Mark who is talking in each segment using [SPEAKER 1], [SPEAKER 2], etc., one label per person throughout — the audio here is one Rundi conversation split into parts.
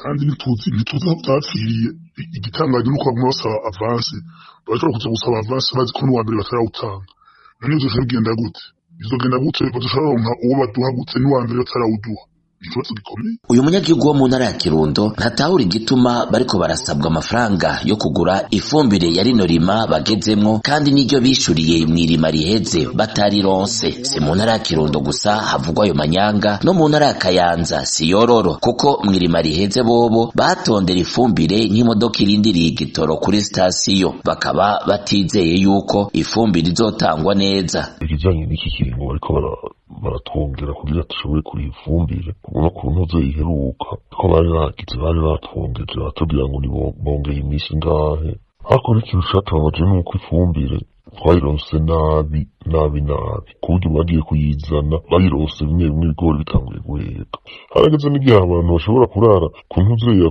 [SPEAKER 1] Kandi ntituzi aho vyapfiriye. Igitangaje nuko baguma basaba avance. Barashobora kuza gusaba avance bazi ko n'uwa mbere batarawutanga. None bizoca bigenda gute? Bizogenda gute? Bazoca baronka uwo baduha gute n'uwa mbere batarawuduha? Ikibazo gikomeye.
[SPEAKER 2] Uyu munyagihugu wo mu ntara ya Kirundo ntatahura igituma bariko barasabwa amafaranga yo kugura ifumbire ya rino rima bagezemwo, kandi n'iryo bishuriye mw'irima riheze batarironse. Si mu ntara ya Kirundo gusa havugwa ayo manyanga, no mu ntara ya Kayanza si yororo, kuko mw'irima riheze bobo batondera ifumbire nk'imodoka irindiriye igitoro kuri sitasiyo, bakaba batizeye yuko ifumbire izotangwa neza.
[SPEAKER 3] Ikijanye n'iki kiringo bariko baratwongera kugira dushobore kuriha ifumbire, ubona ku ntuze iheruka ko bari bagize, bari batwongeje batubwira ngo bongeye iminsi ingahe, ariko n'ikintu catubabaje nuko ifumbire twayironse nabi nabi nabi, ku buryo bagiye kuyizana bayironse bimwe bimwe ibigori bitanguye guheka. Harageze n'igihe abantu bashobora kurara ku ntuzeya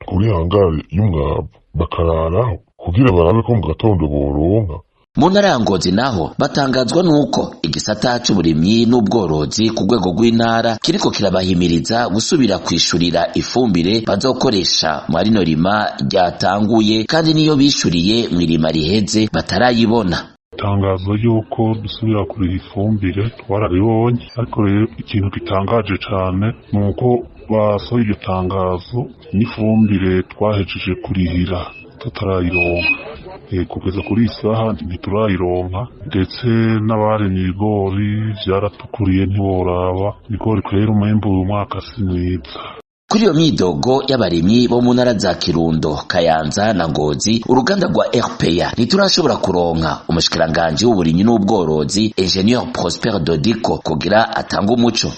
[SPEAKER 3] kuri hangare y'umwavu, bakararaho kugira barabe ko mu gatondo boronka.
[SPEAKER 2] Mu ntara ya Ngozi naho batangazwa nuko igisata c'uburimyi n'ubworozi ku rwego rw'intara kiriko kirabahimiriza gusubira kwishurira ifumbire bazokoresha mu rino rima ryatanguye, kandi niyo bishuriye mw'irima riheze batarayibona.
[SPEAKER 4] Itangazo yuko dusubira kuriha ifumbire twararibonye, ariko rero ikintu gitangaje cane ni uko basohoye iryo tangazo n'ifumbire twahejeje kurihira tutarayironka. Kugeza kuri iyi saha ntiturayironka, ndetse n'abaremye ibigori vyaratukuriye ntiworaba. Ibigori kwera umwimbu uyu mwaka si mwiza.
[SPEAKER 2] Kuri iyo myidogo y'abarimyi bo mu ntara za Kirundo, Kayanza na Ngozi, uruganda rwa RPA ntiturashobora kuronka umushikiranganji w'uburimyi n'ubworozi, Ingenieur Prosper Dodiko, kugira atange umuco.